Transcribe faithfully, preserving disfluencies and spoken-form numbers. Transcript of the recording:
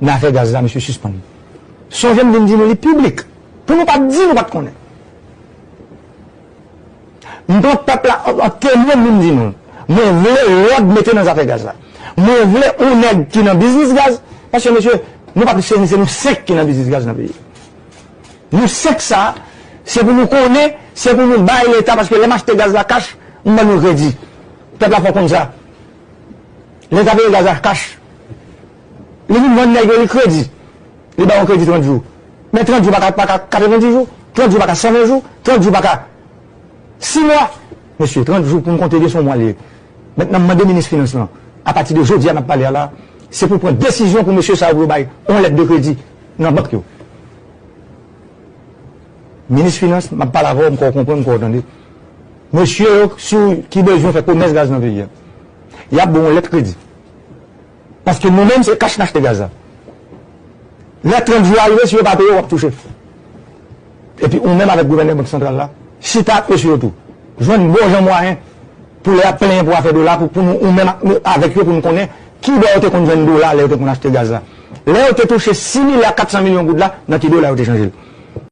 Nan afè gaz la, mesye, sispann. Sonje m vin di nou li piblik. Pou nou pa t di nou pa t konnen. M pran pèp la an, an temwen, m vin di nou. Mwen vle lòd mete nan zafè gaz la. Mwen vle yon nèg ki nan biznis gaz. Paske, mesye, nou pa se, se nou senk ki nan biznis gaz nan peyi. Nou senk sa, se pou nou konnen, se pou nou bay Leta, paske lè m achte gaz la kach, m ban nou kredi. Pèp la fò konn sa. Leta peye gaz la kach. Li vin vann nèg yo li kredi. Li ba yon kredi trant jou. Men trant jou pa ka, pa ka katrevenndis jou. Trant jou pa ka san ven jou. Trant jou pa ka sis mwa. Mesye, trant jou pou n konte gen se yon mwa li ye. Mentnan, m mande minis finans lan, apati de jodi a n ap pale a la, se pou pran desizyon pou mesye sa yo pou yo bay yon lèt de kredi nan bank yo. Minis finans, m ap pale avè w, m kwè w konprann, m kwè w tande. Mesye yo, si w, ki bezwen fè komès gaz nan peyi a, y ap ba w yon lèt kredi. Paske nou menm, se kach n achte gaz la. Lè trant jou a rive, si yo pa peye, w ap touche. Epi ou menm avèk gouvènè Bank Santral la, chita ak mesye yo tou. Jwenn bon jan mwayen pou lè y ap plenyen pou afè dola, pou, pou nou, ou menm ak, avèk yo, pou nou konnen ki bò yo te konn jwenn dola lè yo te konn achte gaz la. Lè yo te touche sis milya kat san milyon goud la, nan ki dola yo te chanje l.